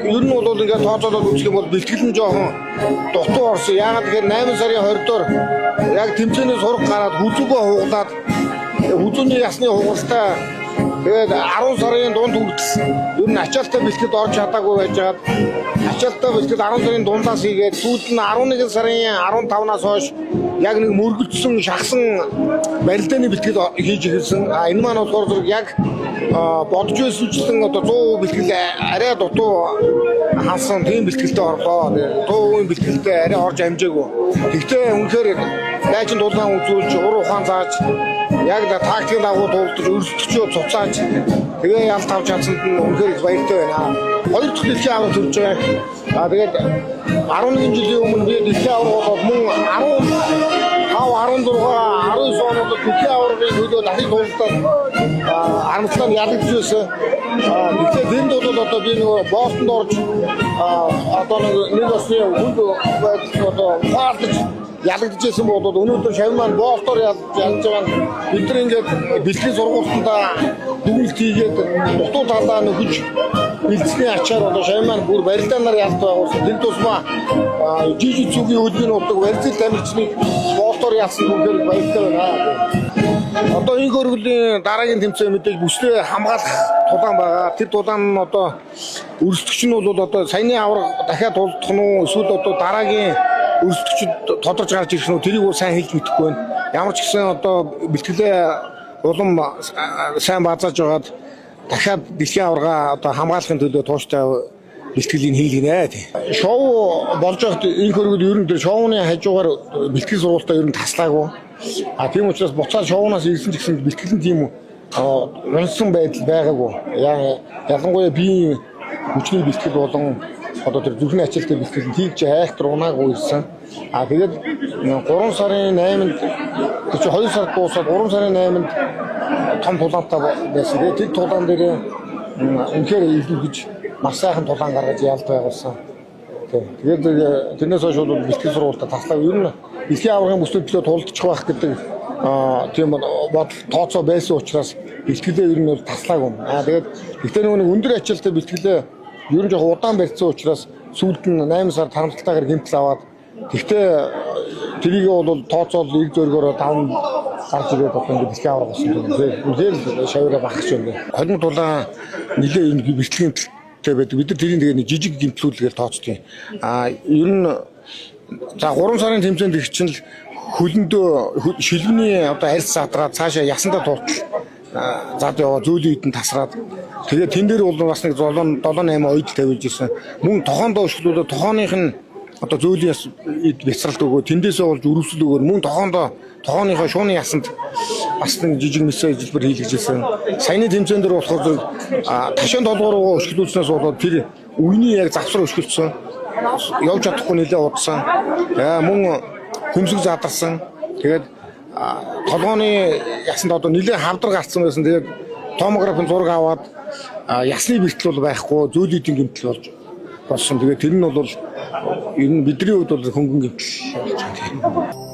Ер нь бол ингээд тооцоолоод үзэх юм бол бэлтгэл нь жоохон дутуу орсон. Яагаад гэхээр 8 сарын 20 доор яг тэмцээний сураг гараад хүзүүгөө хугалаад, хүзүүний ясны хугалтай, тэгээд 10 сарын дунд хүртэл ер нь ачаалттай бэлтгэлд орж чадаагүй байжгаад, ачаалттай бэлтгэл 10 сарын дундаас хийгээд, сүүлд нь 11 сарын 15-наас хойш яг нэг мөргөлдсөн, шахсан барилдааны бэлтгэл хийж эхэлсэн. А энэ маань болохоор зэрэг яг бодож байсанчлан одоо 100% бэлтгэл арай дутуу хансан тийм бэлтгэлтэй орлоо. 100% бэлтгэлтэй арай орж амжаагүй. Гэхдээ үнэхээр дайчин тулаан үзүүлж, ур ухаан зааж, яг тактикийн дагуу тулдаж, өрсөлдөгчөө цуцааж, тэгээ ялт авч чадсанд нь үнэхээр их баяртай байна. Хоёр дахь дэлхийн аварга төрж байгаа. А тэгээд 11 жилийн өмнө би дэлхийн аварга болоод мөн 15, 16, 19 оноод дэлхийн аваргын төлөө дахин тулдаад харамсалтай нь ялагдж байсан. Гэхдээ тэнд бол одоо би нөгөө Бостонд орж одоо нэг осны хүнд байдал одоо ухаалдаж ялагдчихсан бол өнөөдөр шавь маань Бостоор ялж байгаа нь бид нар ингээд бэлтгэл сургуультандаа дүгнэлт хийгээд дутуу талаа нөхөж бэлдсэний ачаар одоо шавь маань бүр барилдаанаар ялт байгуулсан. Тэр тусмаа жижицүгийн хөдөлгөөний удаг Бразил тамирчныг Бостоор ялсан, үнэхээр баяртай байна. Одоо энэ хөргөлийн дараагийн тэмцээн мэдээж бүслээ хамгаалах тулаан байгаа. Тэр тулаан нь одоо өрсөлдөгч нь бол одоо саяны аварга дахиад тулдах нь уу, эсвэл одоо дараагийн өрсөлдөгчд тодорч гарч ирэх нь үү, тэрийг бол сайн хэлж мэдэхгүй байна. Ямар ч гэсэн одоо бэлтгэлээ улам сайн базааж байгаад дахиад дэлхийн аварга одоо хамгаалахын төлөө тууштай бэлтгэлийг хийлгэнэ. Шоу болж байхад энэ хөргөл ер нь тэр шоуны хажуугаар бэлтгэл сургуультаа ер нь таслаагүй. А тийм учраас буцаад шоунаас ирсэн ч гэсэн бэлтгэл нь тийм унсан байдал байгаагүй. Ялангуяа биеийн хүчний бэлтгэл болон одоо тэр зүрхний ачаалтын бэлтгэл нь тийч айхтар унаагүй ирсэн. А тэгээд 3 сарын 8-нд, тэр чинь 2 сар дуусаад 3 сарын 8-нд том тулаантай байсан. Тэгээд тэр тулаан дээр үнэхээр илүүхэж маш сайхан тулаан гаргаж ялд байгуулсан. Тэгээд тэрнээс хойш бол бэлтгэл сургуультаа таслаа. Ер нь дэлхийн аваргын бүсний төлөө тулдчих байх гэдэг тийм бодол тооцоо байсан учраас бэлтгэлээ ер нь бол таслаагүй. Аа тэгээд гэхдээ нөгөө нэг өндөр ачаалттай бэлтгэлээ ер нь жоохон удаан барьсан учраас сүүлд нь 8 сар харамсалтайгаар гэмтэл аваад, гэхдээ тэрийг бол тооцоол иг зөргөөрөө даван гарч ирээд одоо ингээд дэлхийн аварга болсон юм. Тэгээд үнэхээр шаваараа бахарч байна. Холимог тулаан нэлээ юм бэлтгэл гэмтэлтэй байдаг. Бид нар тэрийг тэгээ нэг жижиг гэмтлүүлгээр тооцдог юм. А ер нь за 3 сарын тэмцээнд их чинь л хөлөндөө шилбэний одоо арьс задраад цаашаа ясандаа туутал зад яваа, зөөлийн идэн тасраад, тэгээд тэн дээр бол бас нэг 7 7 8 ойдол тавиулж ирсэн. Мөн тохоондоо өшглүүлээд тохооных нь одоо зөөлийн яс эд бяцралт өгөө, тэндээсээ болж өрөвсөл өгөө, мөн тохоондоо тохооныхоо шууны ясанд бас нэг жижиг мэсээ хэлбэр хийлгэж ирсэн. Саяны тэмцээн дээр болохоор зэрэг ташаан толгой руугаа өшгөлүүлснээс болоод тэр үений яг завсар өшгөлдсөн. Явж чадахгүй нэлээ удсан. Мөн хөмсөг задарсан. Тэгээд толгооны ясанд одоо нэлээ хавдар гарцсан байсан. Тэгээд томографын зураг аваад ясны бэртэл бол байхгүй, зөөлүүдийн гэмтэл болж болсон. Тэгээд тэр нь бол ер нь бидний хувьд бол хөнгөн гэмтэл болж байна.